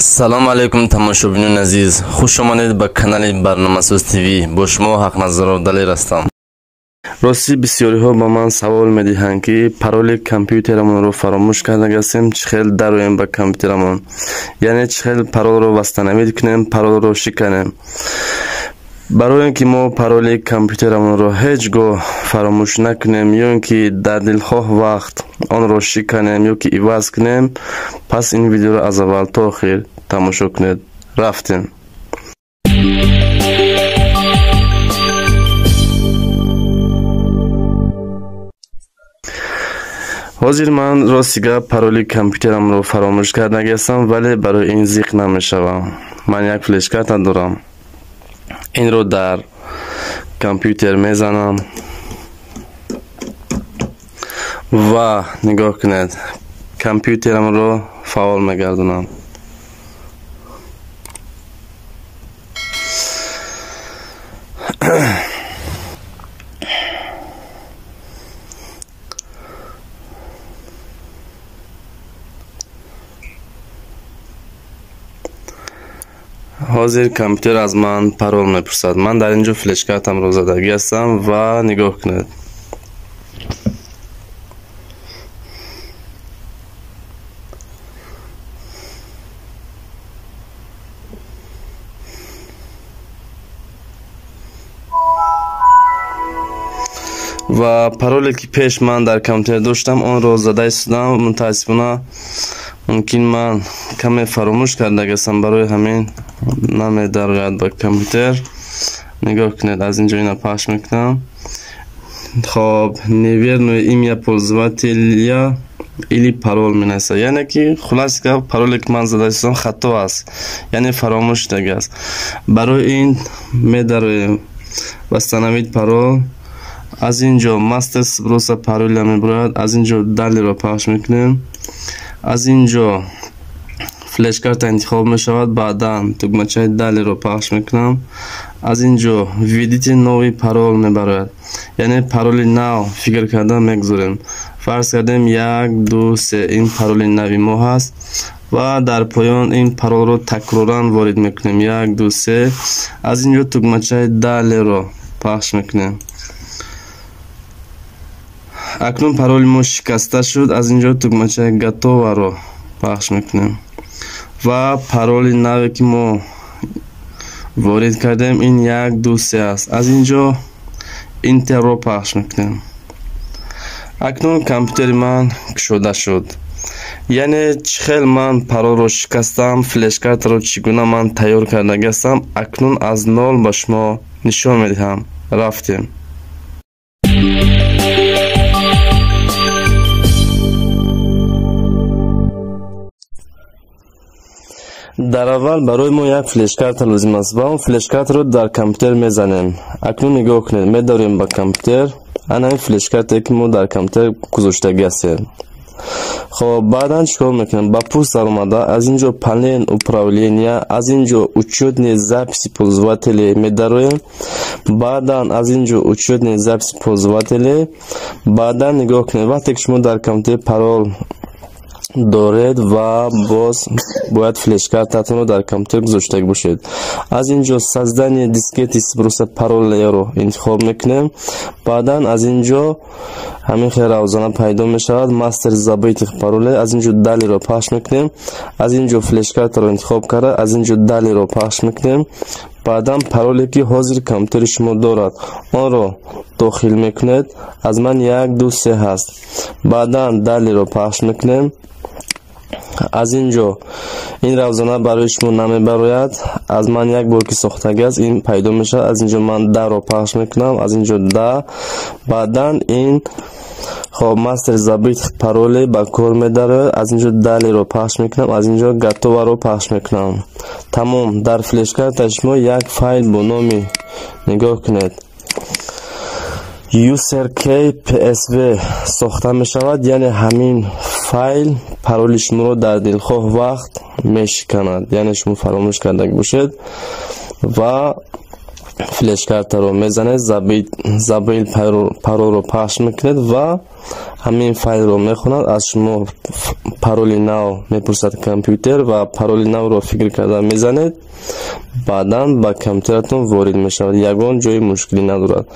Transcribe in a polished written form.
Салом алейкум, тамошобинони азиз, хуш омадед ба канали Барномасоз ТВ. Бо шумо Ҳақназаров Далер ҳастам. Ростӣ, бисёриҳо ба ман савол медиҳанд, ки пароли компютерамонро фаромӯш кардагастем, чӣ хел дароем ба компютерамон, яъне чӣ хел паролро восстановить кунем, паролро шиканем. Барои он ки мо пароли компютерамонро ҳеҷ гоҳ фаромӯш накунем ё ин ки дар дилхоҳ вақт онро шиканем ё ки иваз кунем, пас ин видеоро аз аввал то охир тамошо кунед. Рафтем. Ҳозир ман рости гап пароли компютерамро фаромӯш кардагиастам, вале барои ин зиқ намешавам. Ман як флешкарта дорам, инро дар компютер мезанам ва нигоҳ кунед, компютерамро фаъол мегардонам. Ҳозир компютер аз ман парол мепурсад. Ман дар ин ҷо флешкартамро задагӣ ҳастам ва нигоҳ кунед. Ва пароле ки пеш ман дар компютер доштам, онро зада истодам. Мутаассифона, мумкин ман каме фаромӯш кардагастам, барои ҳамин намедарояд ба компютер. Нигоҳ кунед, аз ин ҷо ина пахш мекунам. Хоб, неверное имя пользователя или пароль менависад, яъне ки хулоси гап, пароле ки ман зада истодам хато аст, яъне фаромӯш шудагиаст. Барои ин медароем восстановить пароль. Аз ин ҷо мастер сброса пароля мебарояд. Аз ин ҷо далее ро пахш мекунем. Аз ин ҷо флешкарта интихоб мешавад. Баъдан тугмачаи далее ро пахш мекунам. Аз ин ҷо введите новый пароль мебарояд, яъне пароли нав фикр карда мегузорем. Фарз кардем, 1, 2, 3, ин пароли нави мо ҳаст ва дар поён ин паролро такроран ворид мекунем: 1, 2, 3. Аз ин ҷо тугмачаи далее ро пахш мекунем. Акнун пароли мо шикаста шуд. Аз ин ҷо тугмачаи готово ро пахш мекунем ва пароли наве ки мо ворид кардем, ин 1, 2, 3 аст. Аз ин ҷо enter ро пахш мекунем. Акнун компютери ман кушода шуд. Яъне чӣ хел ман паролро шикастам, флешкартаро чӣ гуна ман тайёр кардагиастам, акнун аз нол ба шумо нишон медиҳам. Рафтем. Дар аввал барои мо як флешкарта лозим аст ва он флешкартаро дар компютер мезанем. Акнун нигоҳ кунед, медорем ба компютер, ана ин флешкартае ки мо дар компютер гузоштагӣ ҳастем. Хоб, баъдан чӣ кор мекунем? Ба пуст даромада, аз ин ҷо панель управления, аз ин ҷо учётные записи пользователей медароем. Баъдан аз ин ҷо учётные записи пользователей. Баъдан нигоҳ кунед, вақте ки шумо дар компютер парол доред ва боз бояд флешкартатонро дар компютер гузоштагӣ бошед. Аз ин ҷо создание дискеты сброса паролей ро интихоб мекунем. Баъдан аз ин ҷо ҳамин хел равзана пайдо мешавад, мастер забытых паролей. Аз ин ҷо далее ро пахш мекунем. Аз ин ҷо флешкартаро интихоб карда, аз ин ҷо далее ро пахш мекунем. Баъдан пароле ки ҳозир компютери шумо дорад, онро дохил мекунед. Аз ман 1, 2, 3 ҳаст. Баъдан далее ро пахш мекунем. Аз ин ҷо ин равзана барои шумо намебарояд. Аз ман як бор ки сохтагӣ аст, ин пайдо мешавад. Аз ин ҷо ман да ро пахш мекунам, аз ин ҷо да. Баъдан ин, хоб, мастер забытых паролей ба кор медарояд. Аз ин ҷо далее ро пахш мекунам, аз ин ҷо готово ро пахш мекунам. Тамом. Дар флешкартаи шумо як файл бо номи, нигоҳ кунед, user key psv сохта мешавад. Яъне ҳамин файл пароли шуморо дар дилхоҳ вақт мешиканад. Яъне шумо фаромӯш кардагӣ бошед ва флешкартаро мезанед, забыл паролро пахш мекунед ва Ҳамин файлро мехонад, аз шумо пароли нав мепурсад компютер ва пароли навро фикр карда мезанед. Баъдан ба компютератон ворид мешавад, ягон ҷои мушкилӣ надорад.